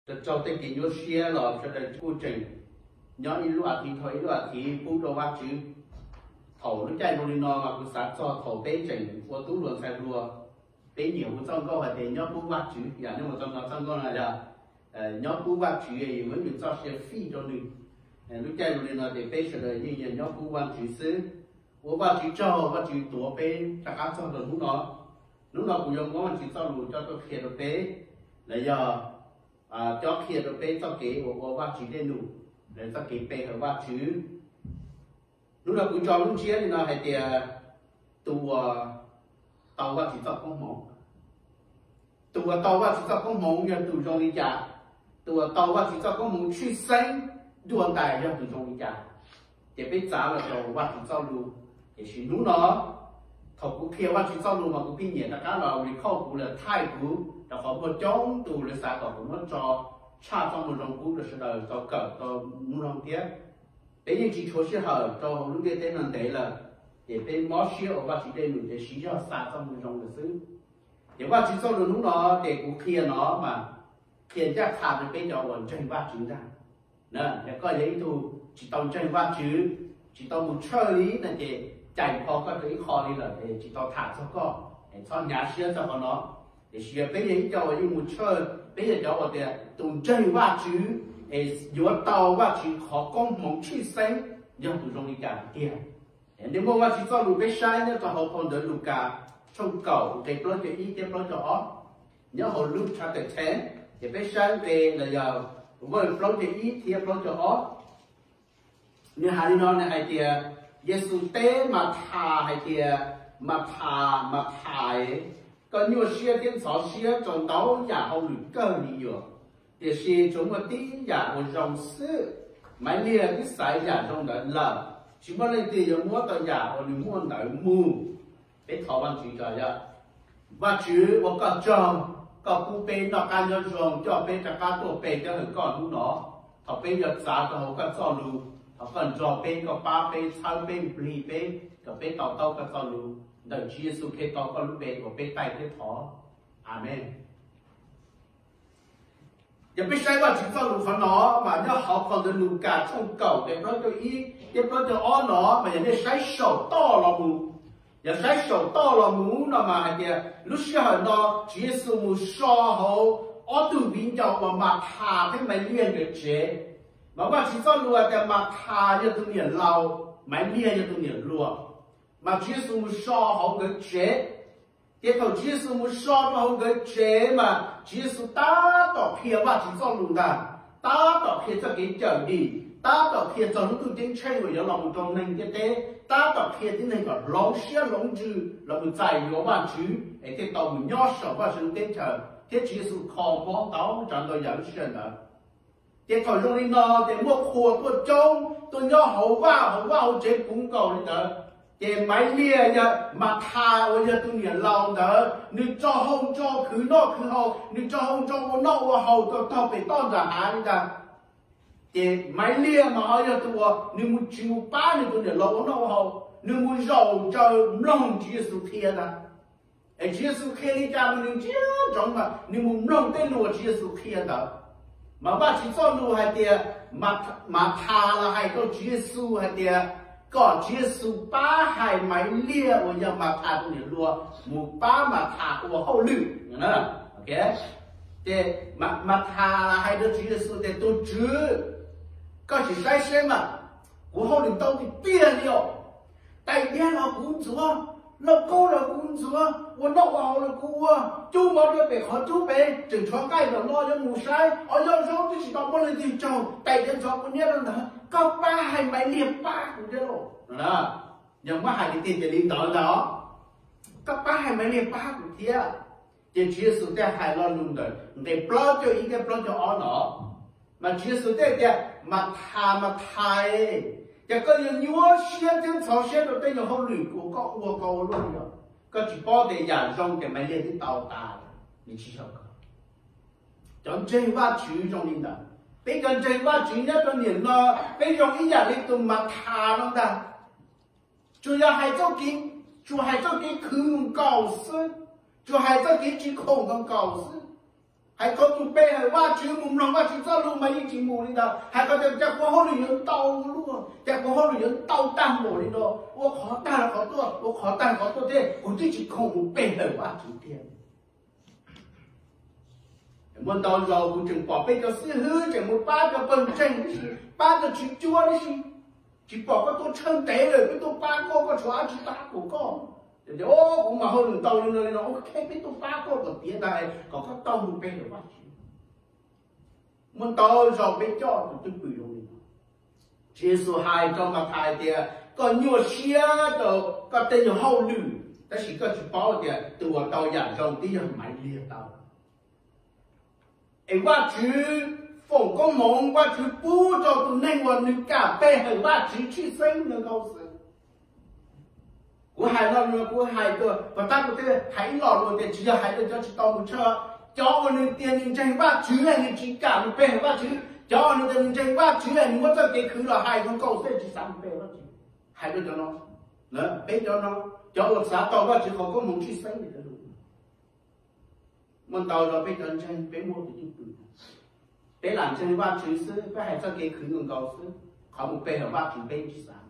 raug tej kev nyuaj siab los sawv daws kuj tseem nyob ib lub as thiv dhau ib lub as thiv pub rau Vajtswv. Thaum lub caij zoo li no mas kuv xav txog thaum peb tseem ua tub hluas ntxhais hluas, peb nyiam hu txoj nkauj hais tias nyob pub Vajtswv, yam nej mus txog no txoj nkauj no yog nyob pub Vajtswv, yuav muab yus txoj sia fij rau nws. Lub caij zoo li no ces peb sawv daws yeej yog nyob pub Vajtswv xwb. Ua Vajtswv tsaug, Vajtswv tuav peb rov qab txog rau hnub no. Hnub no kuv yuav muab Vajtswv txoj lus coj tuaj qhia rau peb, los yog coj qhia rau peb txoj kev uas ua Vajtswv dej num, los txoj kev pe hawm Vajtswv. Hnub no kuv tso lub ntsiab li no hais tias, tus uas tau Vajtswv txoj koob hmoov. Tus uas tau Vajtswv txoj koob hmoov yog tus zoo li cas? Tus uas tau Vajtswv txoj koob hmoov tshwj xeeb dua ntais yog tus zoo li cas? Ces peb txav los rau Vajtswv txoj lus. Tiam sis hnub no, thaum kuv qhia Vajtswv txoj lus mas kuv pheej nyiam rov qab los record kuv los thaij kuv, rau qhov muaj coob tus lawv xav kom kuv muab tso tshaj txoj moo zoo pub rau sawv daws tau kawm tau mloog thiab. Peb yeej tsis tshuav sij hawm rau hauv lub ntiaj teb no ntev lawm, ces peb mob siab ua Vajtswv dej num ces siv zog xa txoj moo zoo lawm xwb. Ces Vajtswv txoj lus hnub no ces kuv qhia no mas qhia ncaj qha rau peb cov uas ntseeg Vajtswv ntag. Yog koj yog ib tug tsis tau ntseeg Vajtswv, tsis tau mus church li no ces cais kho koj rau ib qho li lawm es tsis tau tham txog koj, es txhob hnyav siab txog qhov no. Tiam sis yog peb yog ib co uas yeej mus church, peb yog cov uas tias tus ntseeg Vajtswv, es yuav tau Vajtswv qhov koob hmoov tshwj xeeb yog tus zoo li cas tiag. Nej muaj Vajtswv txoj lus peb saib nyob rau hauv phau ntawv Lukas tshooj kaum nqe plaub caug ib thiab plaub caug ob. Nyob hauv Luke chapter ten, ces peb saib nqe los yog verse plaub caug ib thiab plaub caug ob. Nws hais li no, nws hais tias, Yexus teb Mathas hais tias, Mathas, Mathais, koj nyuaj siab thiab ntxhov siab rau ntau yam hauj lwm kawg li yuav, tiam sis tsuas muaj tib yam uas zoo xwb. Maiv Liag twb xaiv yam zoo ntawd lawm, tsis muaj leej twg yuav muab tau yam uas nws muaj ntawd mus. Peb thov Vajtswv tso yog, Vajtswv ua koj tsaug, koj pub peb noj qab nyob zoo, coj peb rov qab tuaj pe koj hawm koj hnub no. Thov peb yuav txav rau hauv koj txoj lus, thov koj nrog peb, koj pab peb, txhawb peb, nplig peb, kom peb to taub koj txoj lus. Ntawm Tswv Yexus Khetos koj lub npe uas peb taij thiab thov. Amees. Yog peb saib Vajtswv txoj lus qhov no mas nyob hauv phau ntawv Lukas tshooj kaum nqe plaub caug ib thiab plaub caug ob no mas yog nej saib saum toj los mus, yog saib saum toj los mus no mas hais tias lub sij hawm no Tswv Yexus mus so hauv ob tug viv ncaus uas Mathas thiab Maiv Liag nkawd tsev. Mas Vajtswv txoj lus hais tias Mathas yog tus niam laus, Maiv Liag yog tus niam hluas. Mas Tswv Yexus mus so hauv nkawd tsev. Ces thaum Tswv Yexus mus so rau hauv nkawd tsev mas Tswv Yexus tab tom qhia Vajtswv txoj lus ntag, tab tom qhia txoj kev cawm dim, tab tom qhia txog lub ntuj ceeb tsheej uas yuav los mus rau neeg ntiaj teb, tab tom qhia tib neeg kom hloov siab hloov ntsws los mus txais yuav Vajtswv es thiaj tau mus nyob saum Vajtswv lub teb chaws, thiab Tswv Yexus kho mob ntau tsav ntau yam lub sij hawm ntawd. Ces thaum zoo li no ces muaj qhua tuaj coob tuaj nyob hauv vaj hauv vaj hauv tsev puv nkaus li ntawd. Ces Maiv Liag yog Mathas uas yog tus niam laus ntawd, nws tso hau ntso khwv noj khwv haus, nws tso hau ntso ua noj ua haus tau tog pem toj nram hav li ntag. Ces Maiv Liag mas ho yog tus uas nws mus tsis mus pab nws tus niam laus ua noj ua haus, nws mus zaum ntsaws mloog Tswv Yexus qhia ntag. Es Tswv Yexus qhia li cas mas nws ntsia ntsoov mas nws mus mloog tej lus uas Tswv Yexus qhia ntawd. Mas Vajtswv txoj lus hais tias, Mathas los hais rau Tswv Yexus hais tias kom Tswv Yexus pab hais Maiv Liag uas yog Mathas tus niam hluas mus pab Mathas ua hauj lwm. Ces Mathas los hais rau Tswv Yexus tias, Tus Tswv, koj sim saib seb mas, kuv hauj lwm ntau tiag tiag li os. Tais diav los kuv ntxuav, lauj kaub los kuv ntxuav, ua noj ua haus los kuv ua, cub mov rau pem qhov cub pem, tseem tshuav nqaij los no yuav mus saib, o, yog zaub twb tsis tau muaj leej twg tsaug, tais diav ntxhov kuv niab rau ntawd, koj pab hais Maiv Liag pab kuv thiab lauj. Yog muab hais tiag tiag ces li ntawd ntag, koj pab hais Maiv Liag pab kuv thiab. Ces Tswv Yexus thiaj hais lo lus ntawm nqe plaub caug ib thiab plaub caug ob no, mas Tswv Yexus thiaj tias, Mathas, Mathas, ces koj yuav nyuaj siab thiab ntxhov siab rau tej yam hauj lwm uas koj ua koj ua luaj li os. Koj tsis paub tias yam zoo ces Maiv Liag twb tau tas, nws tsis yog koj. Cov ntseeg Vajtswv zoo li ntawd. Peb cov ntseeg Vajtswv nyob rau niam no, peb zoo ib yam li tus Mathas no ntag. Tsuas yog hais txoj kev, tsuas hais txoj kev khwv nkaus xwb, tsuas hais txoj kev tsis khoom nkaus xwb. Hais kom mus pe hawm Vajtswv, mus mloog Vajtswv txoj lus mas yeej tsis mus li ntawd. Hais kom tias cas kuv hauj lwm yuav ntau ua luaj, cas kuv hauj lwm yuav ntau tag npaum li no, ua qhov tag los qhov tuaj, ua qhov tag los qhov tuaj thiab, kuv twb tsis khoom mus pe hawm Vajtswv tiag. Muaj ntau zaus kuv tseem pom peb cov xib hwb tseem mus pab cov pawg ntseeg tib si, pab cov tswv cuab tib si. Tsis pom koj tuaj tshawb ntev lawm, peb tuaj pab koj, koj tshuav dab tsi pab kuv koj. Ces tias, o, kuv mas hauj lwm ntau li no li no, ok, peb tuaj pab koj kom tiav ntag, kom koj tau mus pe hawm Vajtswv. Muaj ntau zaus peb coj tus cwj pwm zoo li no. Tswv Yexus hais rau Mathais tias, koj nyuaj siab rau koj tej hauj lwm, tab sis koj tsis paub tias tus uas tau yam zoo twb yog Maiv Liag tau. Es Vajtswv foom koob hmoov, Vajtswv pub rau tus neeg uas nws kam pe hawm Vajtswv tshwj xeeb nkaus xwb. Kuv hais no, kuv hais rau, puas tab kuv thiaj hais ib los luag tias tsis yog hais rau cov tsis tau mus tshawj, cov uas nws tias nws ntseeg Vajtswv es nws tsis kam mus pe hawm Vajtswv, cov uas nws tias nws ntseeg Vajtswv es nws muab txoj kev khwv los hais nkaus xwb tsis xav mus pe Vajtswv. Hais rau cov no, peb cov no, cov uas xav tau Vajtswv qhov koob hmoov tshwj xeeb li. Muaj ntau zaus peb cov ntseeg peb muaj tus cwj pwm, peb lam ntseeg Vajtswv xwb, peb hais txoj kev khwv nkaus nkaus xwb, qhov mus pe hawm Vajtswv peb tsis xav.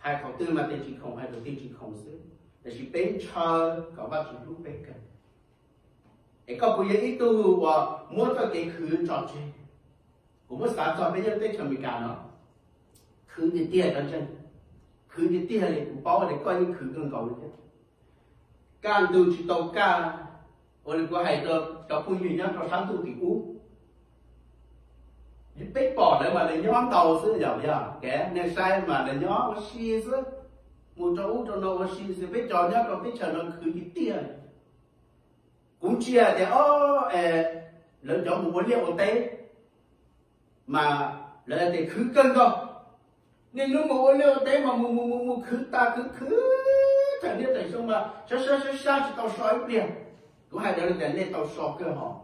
Hais thaum twg mas tias tsis khoom, hais thaum twg tsis khoom xwb, tiam sis peb ntshaw kom Vajtswv hlub peb kawg. Es koj puas yog ib tug uas muab txoj kev khwv tso tseg? Kuv muab xav txog peb nyob teb chaws Amelikas no, khwv tiag tiag cov ntseeg, khwv tiag tiag li, kuv paub tias koj yeej khwv kawg nkaus li thiab. Kaj ntug tsis tau kaj, ua li kuv hais rau cov phooj ywg nyob rau sab ntuj tim ub, peb pom lawv mas lawv nyob ntau xwb, yog yog kev nej saib mas lawv nyob ua si xwb, mus rau ub rau no ua si xwb, peb cov nyob rau teb chaws no khwv tiag tiag. Kuv ntsia tias o, lawv cov mus ua liaj ua teb mas lawv tias khwv kawg nkaus. Niaj hnub mus ua liaj ua teb mas mus mus mus mus khwv tas khwv khwv thaum niaj thaum xyoo mas sab sab sab sab tsis tau so ib pliag. Kuv hais rau lawv tias nej tau so kawg hos.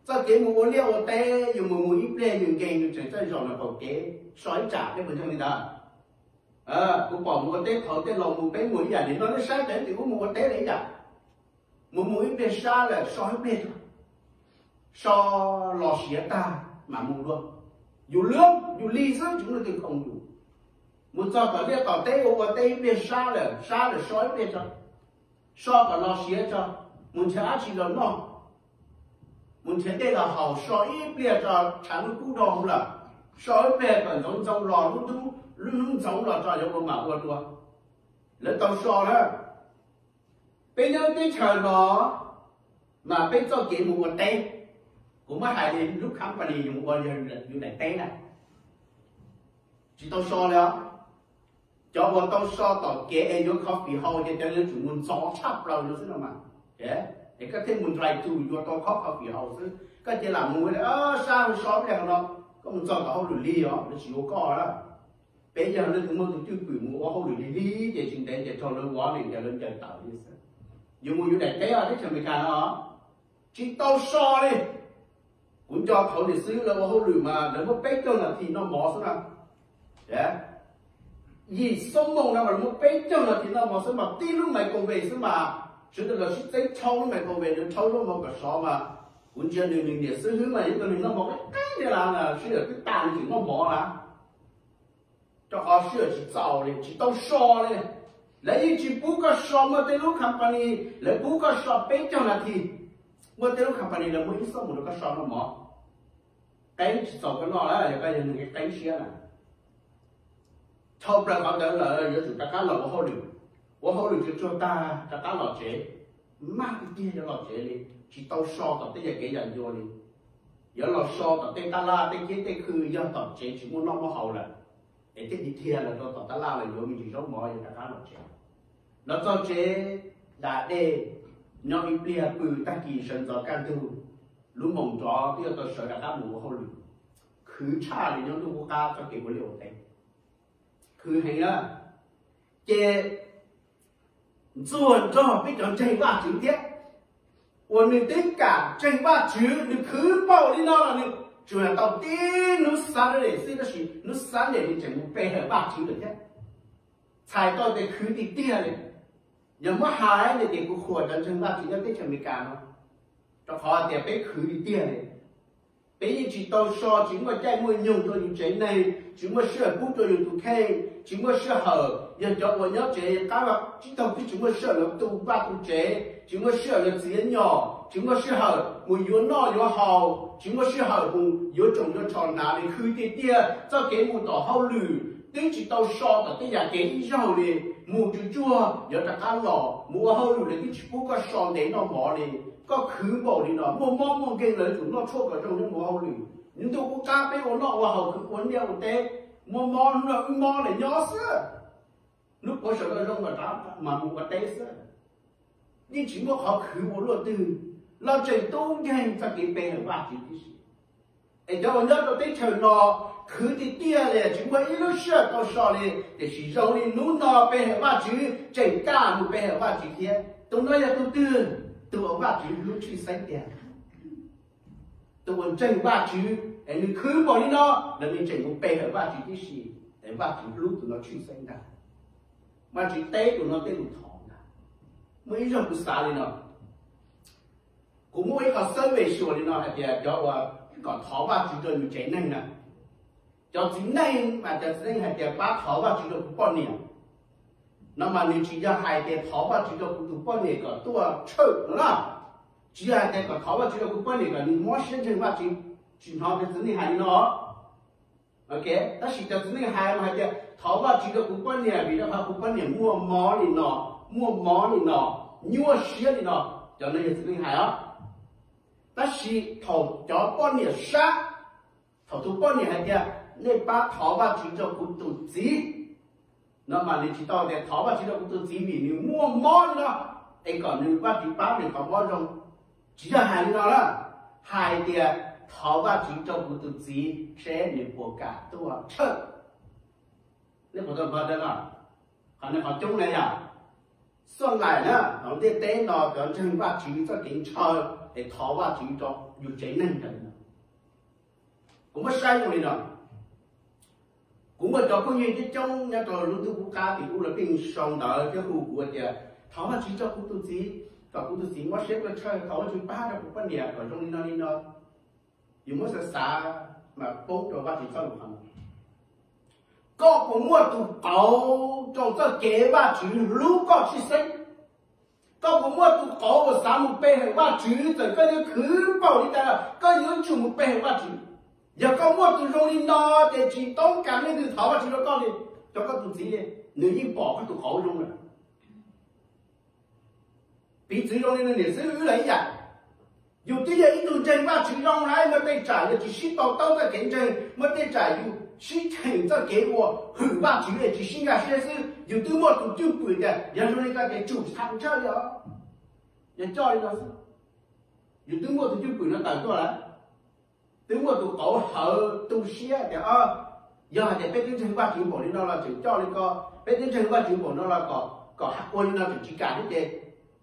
Txoj kev mus ua liaj ua teb yus mus mus ib pliag yus nkees yus tseem txawj zaum los kaum kev so ib tsam thiab puas ntseeg li ntawd. Kuv pom mus ua teb thaud tej laus mus peb mus ib yam li no, nej saib pem tim ub mus ua teb lawm ib yam. Mus mus ib pliag sab lawm so ib pliag tso, so los siav tag mam mus dua. Yus lwb yus li xwb tsis muaj leej twg khoom yus. Mus txog tom liaj tom teb ua ua teb ib pliag sab lawm, sab lawm so ib pliag tso, so kom los siav tso, mus nrhiav dab tsi los noj, mus nrhiav dej los haus, so ib pliag tso, tshav ntuj kub do hauv lawm, so ib pliag kom ntxoov ntxoo los lub hnub, lub hnub ntxoov los tso yuav ua mam ua dua. Lawv tau so na. Peb nyob teb chaws no mas peb txoj kev mus ua teb, kuv muab hais li lub company yus mus ua yus daim teb na, tsis tau so li os. Cov uas tau so tom kev es yuav coffee haus ces cov yuav tsum mus ntxov tshaj plaws no xwb no mas. Es koj thiaj mus drive thru yuav tau khob coffee haus xwb, koj cia lam mus sab so ib pliag no, koj mus txog tom hauj lwm lig os, lawv tsis yuav koj lawm. Peb yog leej twg muaj tus cwj pwm mus ua hauj lwm lig lig ces tsis ntev ces raug lawv warning ces lawv ncaws tawm li xwb. Yuav mus yuav daim teb os teb chaws Amelikas no, tsis tau so li. Kuv nco thaud niam xwb lawv ua hauj lwm mas lawv muab peb caug nas this noj mov xwb na. Yim xoob moos no mas lawv muab peb caug nas this noj mov xwb mas tib lub microwave xwb mas, sawv daws los sib txeeb rhaub lub microwave, nws rhaub zaub mov kom sov mas, kuv ntsia nws, nws niam xib hwb mas yog tus neeg noj mov qeeb qeeb thiab las, sij hawm twb tas nws tseem noj mov na. Rau qhov sij hawm tsis txaus li, tsis tau so li. Lawv yeej tsis pub koj so, muaj tej lub company lawv pub koj so peb caug nas this, muaj tej lub company lawv muab ib xuab moos rau koj so noj mov. Qeeb tsis txaus koj noj lawm, yog koj yog neeg qeeb siab na. Dhau plaws qhov ntawd lawm yuav tsum rov qab los ua hauj lwm. Ua hauj lwm tsuag tsuag tag rov qab los tsev, maj tiag tiag yuav los tsev li, tsis tau so tom tej yam kev yam ncua li. Yuav los so tom tej tab laj tej kiab tej khw yog tom tsev tsis muaj noj muaj haus lawm, es thiaj li dhia los rau tom tab laj los yuav me ntsis zaub mov yuav rov qab los tsev. Los txog tsev, da dej, nyob ib pliag pw, tag kis sawv ntxov kaj ntug, lub moos nrov twb yuav tau sawv rov qab mus ua hauj lwm. Khwv tshaj li nyob ntuj qub qab txoj kev ua liaj ua teb, khwv heev na. Ces ntxuag nrog peb cov ntseeg Vajtswv thiab, uas nws twb kam ntseeg Vajtswv, nws khwv npaum li no los nws tsuas tau tib hnub Saturday xwb, tab sis hnub Sunday nws tseem mus pe hawm Vajtswv lawm thiab. Txhais tau tias khwv tiag tiag li. Yog muab hais tias kuv qhuas cov ntseeg Vajtswv nyob teb chaws Amelikas no, Rau qhov tias peb khwv li tiag li, peb yeej tsis tau so, tsis muaj caij muaj nyoog rau yus tsev neeg, tsis muaj sij hawm pub rau yus tus kheej, tsis muaj sij hawm, yog cov uas nyob tsev qab tsib taug twb tsis muaj sij hawm los tu vaj tu tsev, tsis muaj sij hawm los txiav nyom, tsis muaj sij hawm mus yuav noj yuav haus, tsis muaj sij hawm mus yuav tsoos yuav tsho hnav li. Khwv tiag tiag, txoj kev mus tom hauj lwm twb tsis tau so tom tej yam kev ib zaug li. Mus tsuag tsuag yuav rov qab los, mus ua hauj lwm lawv twb tsis pub koj so ntev noj mov li. Koj khwv npaum li no, muaj mob muaj nkeeg lawv yuav tsum noj tshuaj kom zoo thiab mus hauj lwm. Ntuj qub qab peb ua noj ua haus, khwv ua liaj ua teb, muaj mob hnub no wb mob lawm nyob xwb. Hnub puav sawv daws zoo mas mus ua teb xwb, yeej tsis muaj qhov khwv ua luaj twg los tseem tub nkeeg txoj kev pe hawm Vajtswv tib si. Es cov uas nyob rau teb chaws no khwv tiag tiag li, tsis muaj ib lub sij hawm tau so li, tiam sis zoo li hnub no pe hawm Vajtswv, tseem kaj mus pe hawm Vajtswv thiab. Tus no yog tus twg? Tus uas Vajtswv hlub tshwj xeeb tiag. Tus uas ntseeg Vajtswv es nws khwv npaum li no, los nws tseem mus pe hawm Vajtswv tib si, es Vajtswv hlub tus no tshwj xeeb ntag. Vajtswv teb tus no tej lus thov ntag. Muaj ib zaug kuv xav li no, kuv muaj ib qho survey xyuas li no hais tias cov uas kom thov Vajtswv rau yus tsev neeg na, cov txiv neej mas cov txiv neej hais tias pab thov Vajtswv rau kuv poj niam no mas nws tsis yog hais tias thov Vajtswv rau kuv tus poj niam kom tuaj church no na, tsis yog hais tias kom thov Vajtswv rau kuv poj niam kom nws mob siab ntseeg Vajtswv, tsis hnov cov txiv neej hais li no. Tab sis cov txiv neej hais mas hais tias thov Vajtswv rau kuv poj niam vim rau qhov kuv poj niam muaj mob li no, muaj mob li no, nyuaj siab li no, cov no yog txiv neej hais os. Tab sis thaum cov poj niam sab, thaum tus poj niam hais tias nej pab thov Vajtswv rau kuv tus txiv no mas nws tsis tau tias thov Vajtswv rau kuv tus txiv vim nws muaj mob li no, es kom nws Vajtswv pab nws qhov mob zoo. Tsis yog hais li no na, hais tias thov Vajtswv rau kuv tus txiv seb nws puas kam tuaj church. Nej puas tau npaj teb no? Qhov no qhov coob na yom. Xuaj laim na, hauv ntiaj teb no cov ntseeg Vajtswv txoj kev ntshaw es thov Vajtswv rau yus tsev neeg ntawd. Kuv muab saib zoo li no, kuv muaj cov phooj ywg coob coob nyob rau lub ntuj qub qab tim ub lawv pheej sau ntawv thiab hu kuv tias thov Vajtswv rau kuv tus txiv, kom kuv tus txiv mob siab tuaj church, thov Vajtswv pab rau kuv poj niam kom zoo li no li no. Yus muab xav xav mas poob rau Vajtswv txoj lus qhov no. Koj puas muaj tus qauv rau txoj kev Vajtswv hlub koj tshwj xeeb? Koj puas muaj tus qauv uas xav mus pe hawm Vajtswv txawm koj yuav khwv npaum li cas los koj yuav tsum mus pe hawm Vajtswv? Yog koj muaj tus zoo li no ces tsis toob kas leej twg thov Vajtswv rau koj li, rau koj tus txiv li, nws yeej pom koj tus qauv zoo lawm. Piv txwv zoo li nws niam xwb wb los ib yam. Yus twb yog ib tug ntseeg Vajtswv zoo lawm, muaj tej tsam yus tsis sib to taub txoj kev ntseeg, muaj tej tsam yus sib cheem txoj kev ua hwm Vajtswv es tsis sib nkag siab xwb, yus twb muaj tus cwj pwm tias yog zoo li ko ces tsum tsis tham ntshaw li os. Yog coj li no xwb, yus twb muaj tus cwj pwm no tawm tuaj lawm. Twb muaj tus qauv hawv tu siab tias, yog hais tias peb twb ntseeg Vajtswv npaum li no los tseem coj li ko, peb twb ntseeg Vajtswv npaum no los kom ua li no tseem tsis kam thiab ces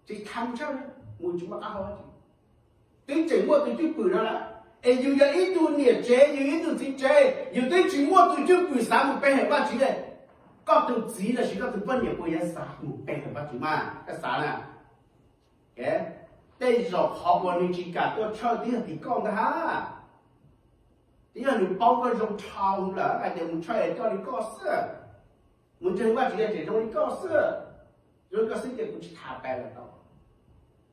tsis tham ntshaw li, mus tsis muaj qab hau dab tsi. Twb tseem muaj tus cwj pwm no lawm, es yus yog ib tug niam tsev, yus ib tug txiv tsev, yus twb tsis muaj tus cwj pwm xav mus pe hawm Vajtswv li, koj tus txiv lossis koj tus poj niam puas yuav xav mus pe hawm Vajtswv mas koj xav na? Tej zaum qhov uas nws tsis kam tuaj church twb yog tim koj ntag hab. Twb yog nws paub koj zoo dhau lawm hais tias mus church coj li koj xwb, mus ntseeg Vajtswv tseem zoo li koj xwb, zoo li koj xwb ces kuv tsis tham pab los tau.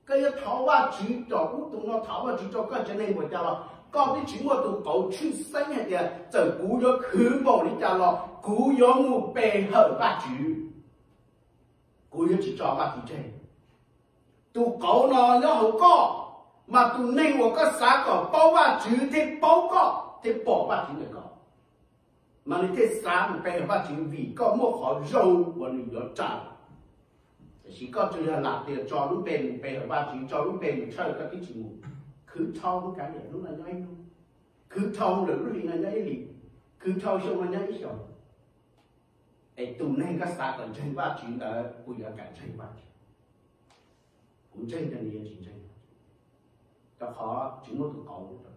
Koj yuav thov Vajtswv rau ub tus no, thov Vajtswv rau koj tsev neeg npaum cas los koj twb tsis muaj tus qauv tshwj xeeb hais tias txawm kuv yuav khwv npaum li cas los kuv yuav mus pe hawm Vajtswv, kuv yuav tsis tso Vajtswv tseg. Tus qauv no nyob hauv koj, mas tus neeg uas koj xav kom paub Vajtswv thiaj paub koj thiab pom Vajtswv ntawm koj, mas nws thiaj xav mus pe hawm Vajtswv vim koj muaj qhov zoo uas nws yuav tsa. Tiam sis koj tsuas yog lam tias tso lub npe mus pe hawm Vajtswv, tso lub npe mus church koj twb tsis mus, khwv dhau lub kav liam hnub no nyob ib hnub, khwv dhau lwm lub hlis no nyob ib hlis, khwv dhau xyoo no nyob ib xyoos. Es tus neeg koj xav kom ntseeg Vajtswv ntawd puas yuav kam ntseeg Vajtswv? Kuv ntseeg tias nws yuav tsis ntseeg, rau qhov tsis muaj tus qauv rau.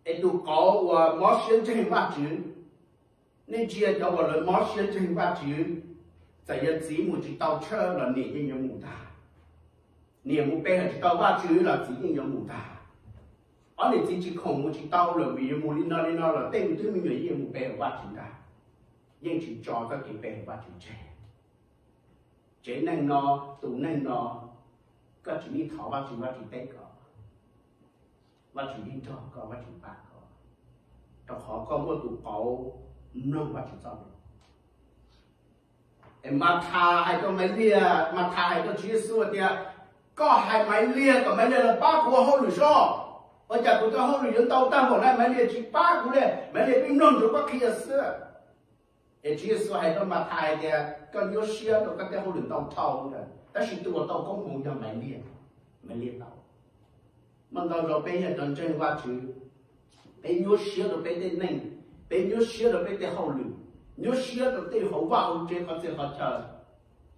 Es tus qauv uas mob siab ntseeg Vajtswv, nej ntsia cov uas lawv mob siab ntseeg Vajtswv, txawm yog txiv mus tsis tau church los niam yeej yuav mus ntag. Niam mus pe hawm tsis tau Vajtswv los txiv yeej yuav mus ntag. Ob niam txiv tsis khoom mus tsis tau lawm vim yuav mus li no li no los tej me tub me nyuam yeej yuav mus pe hawm Vajtswv ntag. Yeej tsis tso txoj kev pe hawm Vajtswv tseg. Tsev neeg no, tus neeg no, koj tsis yeej thov Vajtswv, Vajtswv teb koj, Vajtswv yeej nrog koj, Vajtswv pab koj, rau qhov koj muaj tus qauv mloog Vajtswv txoj lus. Es Mathas hais rau Maiv Liag, Mathas hais rau Tswv Yexus tias, koj hais Maiv Liag kom Maiv Liag los pab kuv ua hauj lwm soj. Ua cas kuv cov hauj lwm yuav ntau tag npaum na, Maiv Liag tsis pab kuv li, Maiv Liag pheej mloog ntsoov koj qhia xwb. Es Tswv Yexus hais rau Mathas hais tias, koj nyuaj siab rau koj tej hauj lwm ntau dhau lawm, tab sis tus uas tau koob hmoov yog Maiv Liag, Maiv Liag tau. Muaj ntau zaus peb yog cov ntseeg Vajtswv, peb nyuaj siab rau peb tej neej, peb nyuaj siab rau peb tej hauj lwm, nyuaj siab rau tej hauv vaj hauv tsev qhov txhia qhov chaw.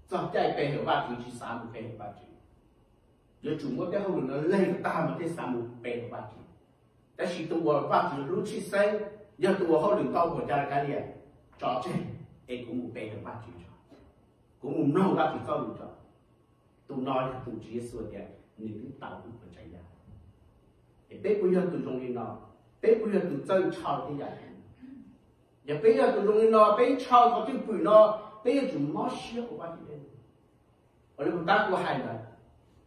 Txog caij pe hawm Vajtswv tsis xav mus pe hawm Vajtswv. Yuav tsum muab tej hauj lwm no leeg tag mas thiaj xav mus pe hawm Vajtswv. Tab sis tus uas Vajtswv hlub tshwj xeeb, yog tus uas hauj lwm ntau npaum cas los kav liam, tso tseg, es kuv mus pe hawm Vajtswv tso, kuv mus mloog Vajtswv txoj lus tso. Tus no yog tus Tswv Yexus tias nws twb tau tus uas tsav yam. Es peb puas yog tus zoo li no? Peb puas yog tus txawj ntshaw tej yam? Yog peb yog tus zoo li no, peb ntshaw qhov twj pwm no, peb yuav tsum mob siab ua Vajtswv. Ua li kuv tab kuv hais ntawd,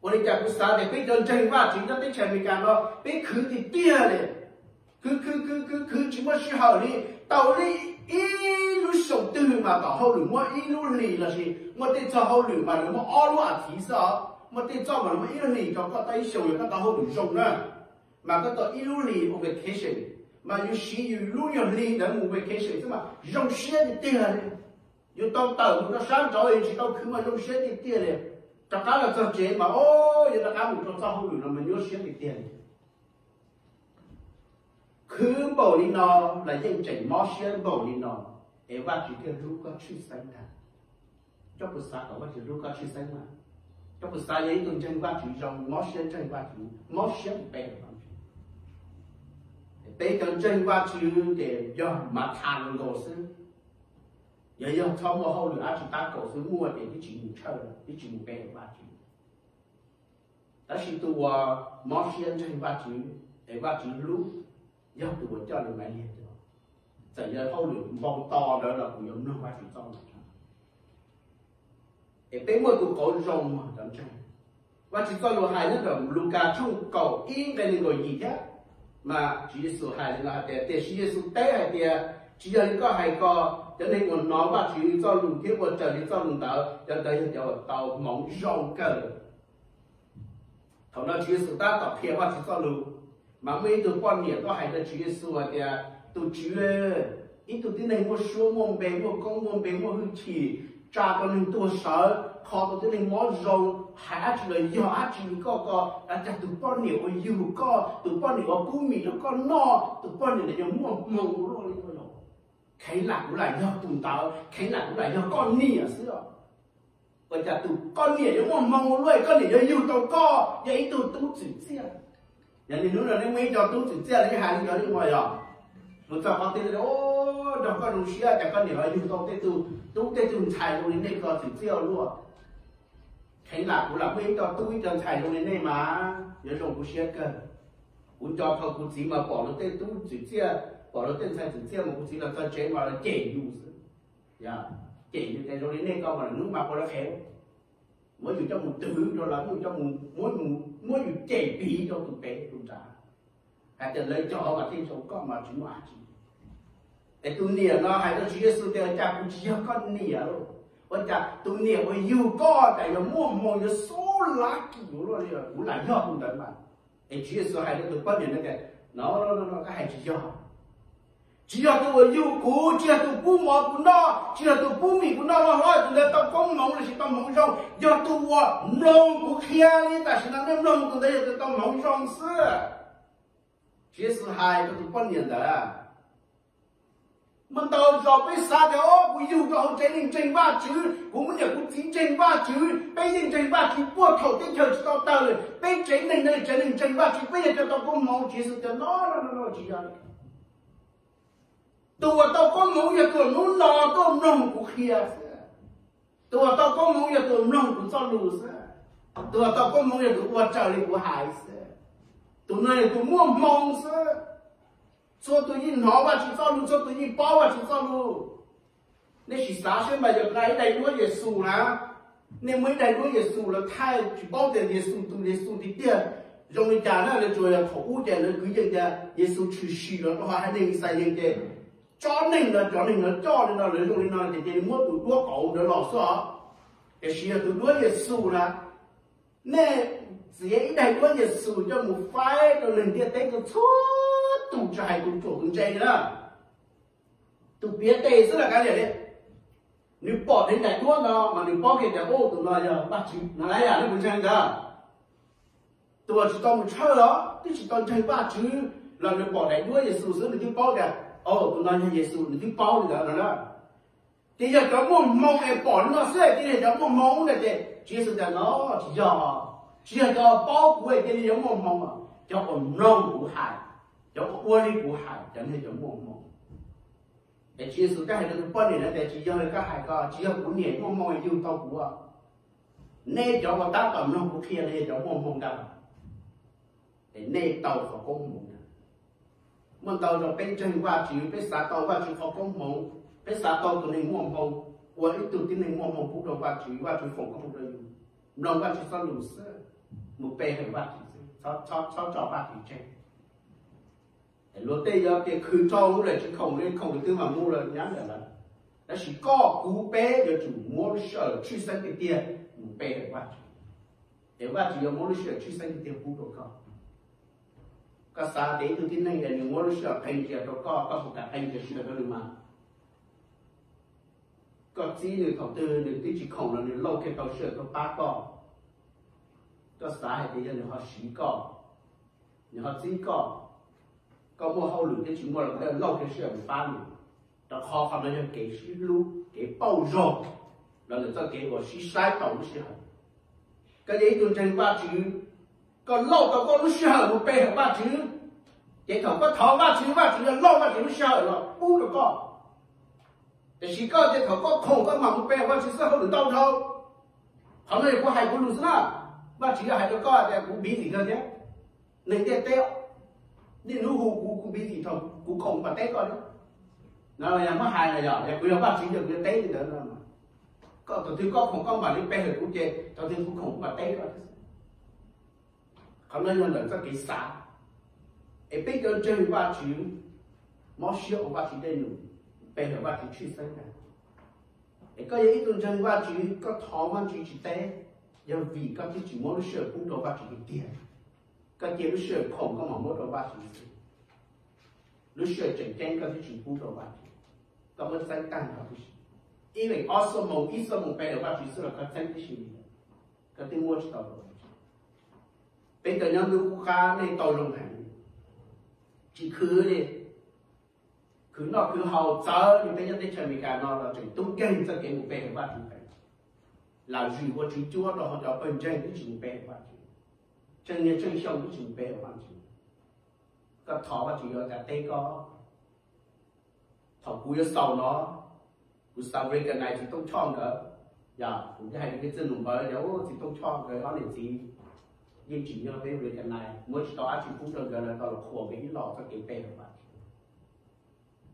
ua li cas kuv xav tias peb cov ntseeg Vajtswv nyob teb chaws Amelikas no peb khwv tiag tiag li, khwv khwv khwv khwv khwv tsis muaj sij hawm li. Tau li ib lub xyoo twg mas tom hauj lwm muab ib lub hlis lossis muaj tej txoj hauj lwm mas lawv muab ob lub as thiv xwb os, muaj tej txoj mas lawv muab ib lub hlis rau koj tau ib xyoos yog koj tau hauj lwm zoo na, mas koj tau ib lub hlis ua vacation, mas yus siv yus lub nyuag hli ntawd mus vacation xwb mas zoo siab tiag tiag li. Yus tau tawm mus rau sab nraud es tsis tau khwv mas zoo siab tiag tiag li. Rov qab los txog tsev mas o, yuav rov qab mus rau txoj hauj lwm no mas nyuaj siab tiag tiag li. Khwv npaum li no los yeej tseem mob siab npaum li no, es Vajtswv thiaj hlub koj tshwj xeeb ntag. Koj puas xav kom Vajtswv hlub koj tshwj xeeb mas? Koj puas xav yog ib tug ntseeg Vajtswv zoo, mob siab ntseeg Vajtswv, mob siab mus pe hawm Vajtswv? Peb cov ntseeg Vajtswv ces yog Mathas nkaus xwb, yog, yog txhob muaj hauj lwm dab tsi tab kaum xwb, muaj ces twb tsis mus tshawj, twb tsis mus pe hawm Vajtswv. Tab sis tus uas mob siab ntseeg Vajtswv, es Vajtswv hlub, yog tus uas coj li Maiv Liag coj. Txawm yog hauj lwm npau taws ntawd los kuv yuav mloog Vajtswv txoj lus. Es peb muaj tus qauv zoo mog cov ntseeg. Vajtswv txoj lus hais nyob ntawm Lukas tshooj kaum ib nqe nees nkaum yim thiab, mas Tswv Yexus hais li no hais tias, tiam sis Yexus teb hais tias, tsis yog li koj hais ko, cov neeg uas hnov Vajtswv txoj lus thiab ua raws li txoj lus ntawd, cov ntawd yog cov uas tau hmoov zoo kawg. Thaum no Tswv Yexus tab tom qhia Vajtswv txoj lus, mas muaj ib tug poj niam tuaj hais rau Tswv Yexus hais tias, tus Tswv, ib tug tib neeg muaj suab muaj npe, muaj koob muaj npe, muaj hwj chim, tsa tau neeg tuag sawv, kho tau tib neeg mob zoo, hais dab tsi los yog dab tsi li koj ko, cas tus poj niam uas yug koj, tus poj niam uas pub mis rau koj noj, tus poj niam ntawd yuav muaj hmoo luaj li no. Kheev lam kuv lam yog tus ntawd, kheev lam kuv lam yog koj niam xwb os. Ua cas tus koj niam yuav muaj hmoo luaj, koj niam yuav yug tau koj yog ib tug tub txwm txiaj. Yog li hnub no nej muaj ib co tub txwm txiaj los nej hais li cov li no yog? Mus txog qhov twg nrog koj zoo siab, cas koj niam ho yug tau tej tug tub tej tug ntxhais zoo li nej ko txwm txiaj ua luaj. Kheev lam kuv lam muaj ib co tub ib co ntxhais zoo li nej mas yuav zoo kuv siab kawg. Kuv nco thaum kuv txiv mas pom luag tej tub txwm txiaj, pom luag tej ntxhais txwm txiaj mas kuv txiv los txog tsev mas los cem yus xwb. Cem yus tias zoo li nej ko mas lwm hnub mas ua lawv qhev, muab yus coj mus twv rau lawv, muab yus cem piv rau tus pem tus nrad, hais tias lawv cov mas thiaj zoo, koj mas tsis muaj dab tsi. Es tus niam no hais rau Tswv Yexus tias, ua cas kuv tsis yog koj niam lauj? Ua cas tus niam uas yug koj cas yuav muaj hmoo yuav so lucky luaj li, kuv lam yog tus ntawd mas. Es Tswv Yexus hais rau tus poj niam no tias, no, no, no, koj hais tsis yog. Tsis yog tus uas yug kuv, tsis yog tus pub mov kuv noj, tsis yog tus pub mis kuv noj loj hlob, tus ntawd tau koob hmoov lossis tau hmoov zoo, yog tus uas mloog kuv qhia li tam sim no nej mloog, tus ntawd yog tus tau hmoov zoo xwb. Tswv Yexus hais rau tus poj niam ntawd. Muaj ntau zaus peb xav tias, o, kuv yug rau hauv tsev neeg ntseeg Vajtswv, kuv muaj niam kuv txiv ntseeg Vajtswv, peb yeej ntseeg Vajtswv puag thaum teb chaws tsis tau tawg li, peb tsev neeg no tsev neeg ntseeg Vajtswv, peb yog cov tau koob hmoov. Tswv Yexus tias, no, no, no, no, tsis yog. Tus uas tau koob hmoov yog tus uas hnub no tuaj mloog kuv qhia xwb. Tus uas tau koob hmoov yog tus uas mloog kuv txoj lus xwb. Tus uas tau koob hmoov yog tus ua raws li kuv hais xwb. Tus no yog tus muaj hmoo xwb. Txhua tus yeej hnov Vajtswv txoj lus, txhua tus yeej paub Vajtswv txoj lus. Nej sim xav seb mas yog ib daim duab Yexus na, nej muaj ib daim duab Yexus los thaij tsis paub tias Yexus tus Yexus tiag tiag zoo li cas na, lawv tsuas yog thaum ub ces lawv kwv yees tias Yexus tshwm sim los rau hauv haiv neeg Yixalayees ces tsob neeg no, cov neeg no coj li no, lawv zoo li no ces cia li muab tus duab qauv ntawd los xwb os. Tiam sis yog tus duab Yexus na, nej txiav ib daim duab Yexus coj mus faib rau neeg ntiaj teb txhua txhua tus, tsis hais tus ruam tus ntse na, tus piav tes xwb los kav liam li. Nws pom dheev daim duab no mas nws paub kiag tias tus no yog Vajtswv no, lawv yam li kuv ntseeg ntawd. Tus uas tsis tau mus tshawj los twb tsis tau ntseeg Vajtswv los nws pom daim duab Yexus xwb nws twb paub tias tus no yog Yexus, nws twb paub li ntawd no na. Ces yog cov muaj hmoo es pom li no xwb, ces yog cov muaj hmoo ntag ces Tswv Yexus tias no tsis yog, tsis yog cov paub kuv es cia li yog muaj hmoo, cov uas mloog kuv hais, cov uas ua li kuv hais, cov ntawd cov muaj hmoo. Es Tswv Yexus thiaj hais rau tus poj niam no tias tsis yog li koj hais ko, tsis yog kuv niam muaj hmoo yug tau kuv. Nej cov uas tab tom mloog kuv qhia no yog cov muaj hmoo ntag, es nej tau qhov koob hmoov ntag. Muaj ntau zaus peb ntseeg Vajtswv, peb xav tau Vajtswv qhov koob hmoov, peb xav tau tus neeg muaj hmoo, ua ib tug tib neeg muaj hmoo pub rau Vajtswv, Vajtswv foom koob hmoov rau yus, mloog Vajtswv txoj lus xwb, mus pe hawm Vajtswv xwb, txhob tso Vajtswv tseg. Luag tej yog tias khwv rau lawm tsis khoom li, khoom li twb mas mus lawm nyab lawm lawm. Tab sis koj kuv peb yuav tsum muab lub sij hawm tshwj xeeb tiag tiag mus pe hawm Vajtswv, es Vajtswv yuav muab lub sij hawm tshwj xeeb tiag tiag pub rau koj. Koj xav tias ib tug tib neeg es nws muab lub sij hawm qee ntsis rau koj, koj puas kam qee ntsis sij hawm rau nws mas? Koj txib nws thaum twg nws twb tsis khoom los nws lauj kiag tau sij hawm tuaj pab koj. Koj xav hais tias yog nws ho siv koj, nws ho txib koj, koj muaj hauj lwm thiab tsis muaj los koj yuav lauj kiag sij hawm mus pab nws, rau qhov qhov no yog kev sib hlub, kev pauj zog, los ntawm txoj kev uas sib saib tau lub sij hawm. Koj yog ib tug ntseeg Vajtswv, koj lauj tau koj lub sij hawm mus pe hawm Vajtswv, ces thaum koj thov Vajtswv, Vajtswv yuav lauj Vajtswv lub sij hawm los pub rau koj. Tiam sis koj ces thaum koj khoom koj mam mus pe hawm Vajtswv xwb, hauj lwm ntau dhau. Qhov no yog kuv hais kuv lus xwb na. Vaj Tswv yuav hais rau koj tias kuv busy kawg thiab. Neeg ntiaj teb niaj hnub hu kuv, kuv busy thaum kuv khoom kuv mam teb koj thiab. No yog muab hais no yog, yog kuv yog Vaj Tswv ces kuv yuav teb li ntawd no. Koj thaum twg koj khoom koj mam li pe hawm kuv ces thaum twg kuv khoom kuv mam teb koj thiab. Qhov no yog ntawm txoj kev xav. Es peb cov ntseeg Vaj Tswv, mob siab ua Vaj Tswv dej num, pe hawm Vaj Tswv tshwj xeeb ntag. Es koj yog ib tug ntseeg Vaj Tswv, koj thov Vaj Tswv tsis teb, yog vim koj twb tsis muab lub sij hawm pub rau Vaj Tswv tiag tiag. Koj cia lub sij hawm khoom koj mam muab rau Vaj Tswv xwb. Lub sij hawm tseem ceeb koj twb tsis pub rau Vaj Tswv, koj muab txeeb tag nrho tib si. Ib leeg ob xuab moos, ib xuab moos pe hawm Vaj Tswv xwb los koj txeeb tib si li, koj twb muab tsis tau rau Vaj Tswv. Peb cov nyob ntuj qub qab nej tau zoo heev, tsis khwv li, khwv noj khwv haus txawv li peb nyob teb chaws Amelikas no los tseem tub nkeeg txoj kev mus pe hawm Vaj Tswv heev. Lam zwm ua tswv cuab rau hauv cov pawg ntseeg twb tsis mus pe hawm Vaj Tswv, tseej niaj tseej xyoo twb tsis mus pe hawm Vaj Tswv. Koj thov Vaj Tswv yuav cas teb koj? Thaum kuv yuav xaus no, kuv xav recognize Txiv Tooj Choj nkawd. Yog kuv thiaj hais rau peb txwj num npawv tias, Txiv Tooj Choj nkawd ob niam txiv yeej tsim nyog peb recognize, muab tsis tau dab tsi pub rau nkawd, lawv tau los qhuas nkawd ib los txoj kev pe hawm Vaj Tswv.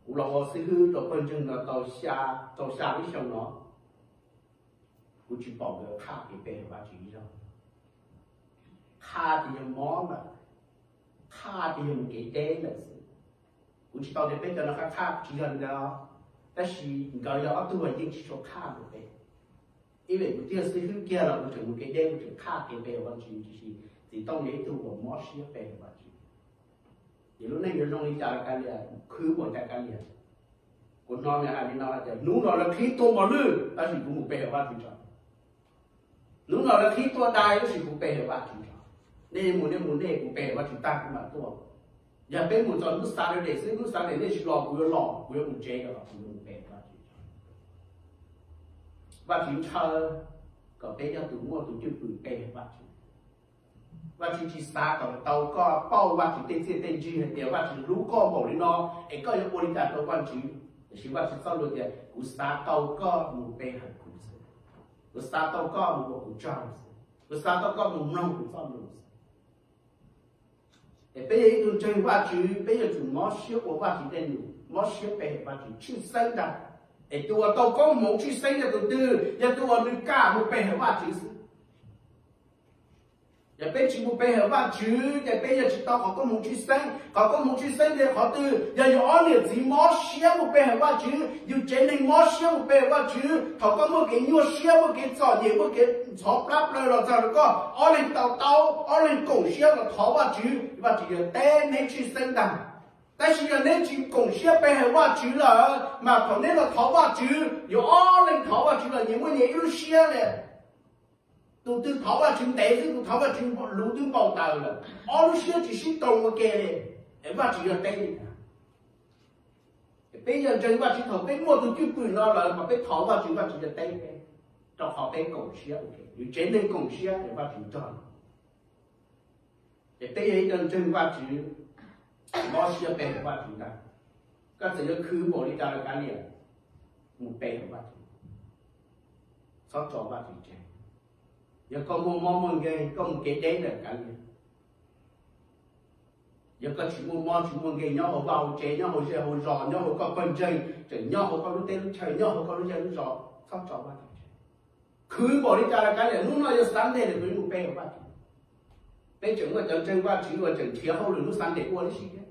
Kuv los ua xib hwb rau pawg ntseeg no tau xya, tau xya lub xyoo no, kuv tsis pom nkawd qhaj kev pe hawm Vaj Tswv ib zaug. Qhaj ces yog mob lawm, qhaj ces yog mus kev deb lawm xwb. Kuv tsis tau tias peb cov no qhaj qhaj, tsis yog li ntawd, tab sis nkawd yog ob tug uas yeej tsis tshua qhaj rau peb. Ib vim kuv twb yog xib hwb kiag los kuv tseem mus kev deb, kuv tseem qhaj kev pe hawm Vaj Tswv, tiam sis Txiv Tooj yog ib tug uas mob siab pe hawm Vaj Tswv. Ces lub neej yuav zoo li cas kav liam, khwv ua cas kav liam. Kuv hnov nws hais li no hais tias, hnub no lawv qhib tuaj mos lwj tab sis kuv mus pe hawm Vaj Tswv tso. Hnub no lawv qhib tuaj dai tab sis kuv pe hawm Vaj Tswv tso. Nej mus nej mus nej, kuv pe hawm Vaj Tswv tag kuv mam tuaj. Yog peb mus txog hnub Saturday xwb, hnub Saturday nej tsis los kuv yuav los, kuv yuav mus tsev los kuv yuav mus pe hawm Vaj Tswv tso. Vaj Tswv ntshaw kom peb yog tus muaj tus cwj pwm pe hawm Vaj Tswv. Vaj Tswv tsis xav kom tau koj pauj Vaj Tswv tej txiaj tej ntsig hais tias Vaj Tswv hlub koj npaum li no es koj yuav ua li cas rau Vaj Tswv. Tiam sis Vaj Tswv txoj lus tias, kuv xav tau koj mus pe hawm kuv xwb, kuv xav tau koj mus ua kuv tsaug xwb. Kuv xav kom koj mus mloog kuv txoj lus. Es peb yog ib tug ntseeg Vajtswv, peb yuav tsum mob siab ua Vajtswv tej lus, mob siab pe hawm Vajtswv tshwj xeeb ntag. Es tus uas tau koob hmoov tshwj xeeb yog tus twg? Yog tus uas nws kam mus pe hawm Vajtswv xwb. Yog peb tsis mus pe hawm Vajtswv ces peb yuav tsis tau qhov koob hmoov tshwj xeeb. Qhov koob hmoov tshwj xeeb yog qhov twg? Yog yus ob niam txiv mob siab mus pe hawm Vajtswv, yus tsev neeg mob siab mus pe hawm Vajtswv. Thaum koj muaj kev nyuaj siab, muaj kev txom nyem, muaj kev ntxhov plab plaws los txog rau koj, ob leeg to taub, ob leeg koom siab los thov Vajtswv, Vajtswv yuav teb neb tshwj xeeb ntag. Tab sis yog neb tsis koom siab pe hawm Vajtswv lawm, mas thaum neb los thov Vajtswv, yus ob leeg thov Vajtswv los nyias muaj nyias ib lub siab li. Tus twg thov Vajtswv ntev xwb, tus thov Vajtswv luv twb npau taws lawm, ob lub siab tsis sib toom ua ke li. Es Vajtswv yuav teb li cas? Peb yog ntseeg Vajtswv, thaum peb muaj tus cwj pwm no lawm mas peb thov Vajtswv, Vajtswv yuav teb peb, rau qhov peb koom siab ua ke, yus tsev neeg koom siab es Vajtswv nrog. Ces peb yog ib co ntseeg Vajtswv, mob siab pe hawm Vajtswv ntag. Koj txawm yuav khwv npaum li cas los kav liam, mus pe hawm Vajtswv, txhob tso Vajtswv tseg. Yog koj muaj mob muaj nkeeg, koj mus kev deb lawm kav liam. Yog koj tsis muaj mob tsis muaj nkeeg nyob hauv vaj hauv tsev, nyob hauv zej hauv zos, nyob hauv koj pawg ntseeg, tseem nyob hauv koj lub teb lub chaw, nyob hauv koj lub zej lub zos, txhob tso Vajtswv tseg. Khwv npaum li cas los kav liam, hnub no yog Sunday lawm, kuv yuav mus pe hawm Vajtswv. Peb tseem muaj cov ntseeg Vajtswv uas tseem nrhiav hauj lwm hnub Sunday ua tib si thiab.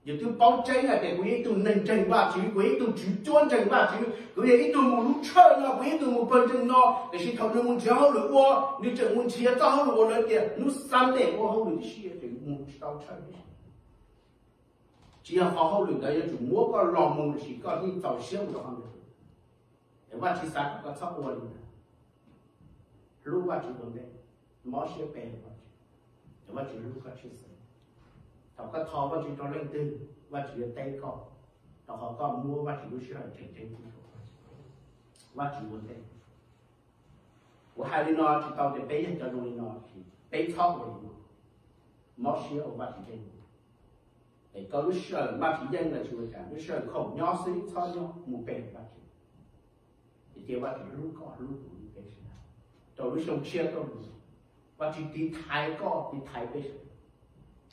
Yus twb paub tseeb hais tias kuv yog ib tug neeg ntseeg Vajtswv, kuv yog ib tug tswv cuab ntseeg Vajtswv, kuv yog ib tug mus lub tshawj no, kuv yog ib tug mus pawg ntseeg no, tiam sis thaum nws mus nrhiav hauj lwm ua, nws tseem mus nrhiav txoj hauj lwm uas lawv tias hnub Sunday ua hauj lwm tib si, ces mus tsis tau tshawj. Tsis yog qhov hauj lwm ntawd yuav tsum muab koj los mus, tiam sis koj yeej txaus siab mus rau qhov ntawd. Es Vajtswv xav kom koj txhob ua li ntawd. Hlub Vajtswv ua ntej, mob siab pe hawm Vajtswv, es Vajtswv hlub koj tshwj xeeb. Thaum koj thov Vajtswv rau leej twg, Vajtswv yuav teb koj, rau qhov koj muab Vajtswv lub sij hawm tseem ceeb rau Vajtswv ua ntej. Kuv hais li no tsis tau tias peb yog cov zoo li no, peb txhob ua li no, mob siab ua Vajtswv tej lus. Es koj lub sij hawm Vajtswv yeej los tsis ua cas, lub sij hawm khoom nyob xwb txhob nyob, mus pe hawm Vajtswv. Es cia Vajtswv hlub koj hlub kuv, peb sawv daws, rau lub xyoo tshiab tuaj mus, Vajtswv tiv thaiv koj, tiv thaiv peb sawv daws.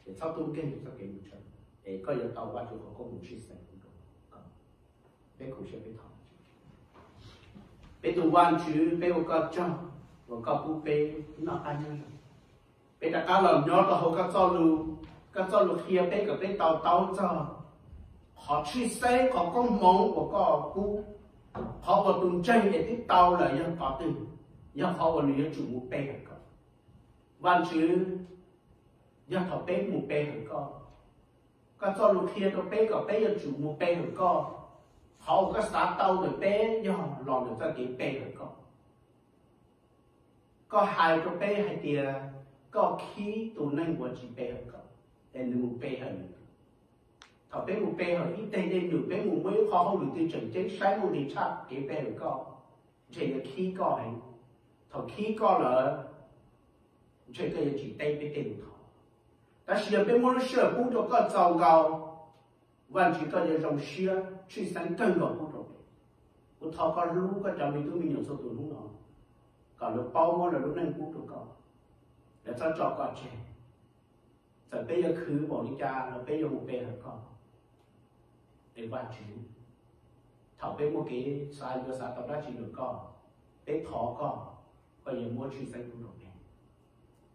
Es txhob tub nkeeg txoj kev mus tshawj, es koj yuav tau Vajtswv qhov koob hmoov tshwj xeeb rau koj. Peb koom siab peb thov. Peb tus Vajtswv, peb ua koj tsaug uas koj pub peb noj qab nyob zoo. Peb rov qab los nyob rau hauv koj txoj lus, koj txoj lus qhia peb kom peb to taub txog qhov tshwj xeeb, qhov koob hmoov uas koj pub, qhov uas tus ntseeg es twb tau lawm yog qhov twg, yog qhov uas nws yuav tsum mus pe hawm koj. Vajtswv, yog thaum peb mus pe hawm koj, koj txoj lus qhia rau peb kom peb yuav tsum mus pe hawm koj. Qhov uas koj xav tau ntawm peb yog los ntawm txoj kev pe hawm koj. Koj hais rau peb hais tias koj khib tus neeg uas tsis pe hawm koj, es nws mus pe hawm nws. Thaum peb mus pe hawm ib teg dej num, peb mus muaj ib qho hauj lwm twg tseem ceeb saib muaj nqis tshaj kev pe hawm koj, ntshe yuav khib koj heev. Thaum khib koj lawm, ntshe koj yuav tsis teb peb tej lus thov. Tab sis yog peb muab lub sij hawm pub rau koj txaus nkaus, Vajtswv koj yuav zoo siab tshwj xeeb kawg nkaus pub rau peb. Kuv thov koj hlub koj cov me tub me nyuam txhua tus hnub no, kom lawv paub muab lawv lub neej pub rau koj, lawv txhob tso koj tseg. Txawm peb yuav khwv npaum li cas los peb yuav mus pe hawm koj. Es Vajtswv, thaum peb muaj kev xav yuav xav tau dab tsi rau koj, peb thov koj, koj yuav muab tshwj xeeb pub rau peb.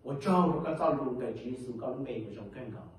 Ua tsaug rau koj txoj lus ntawm Tswv Yexus koj lub npe uas zoo kawg nkaus.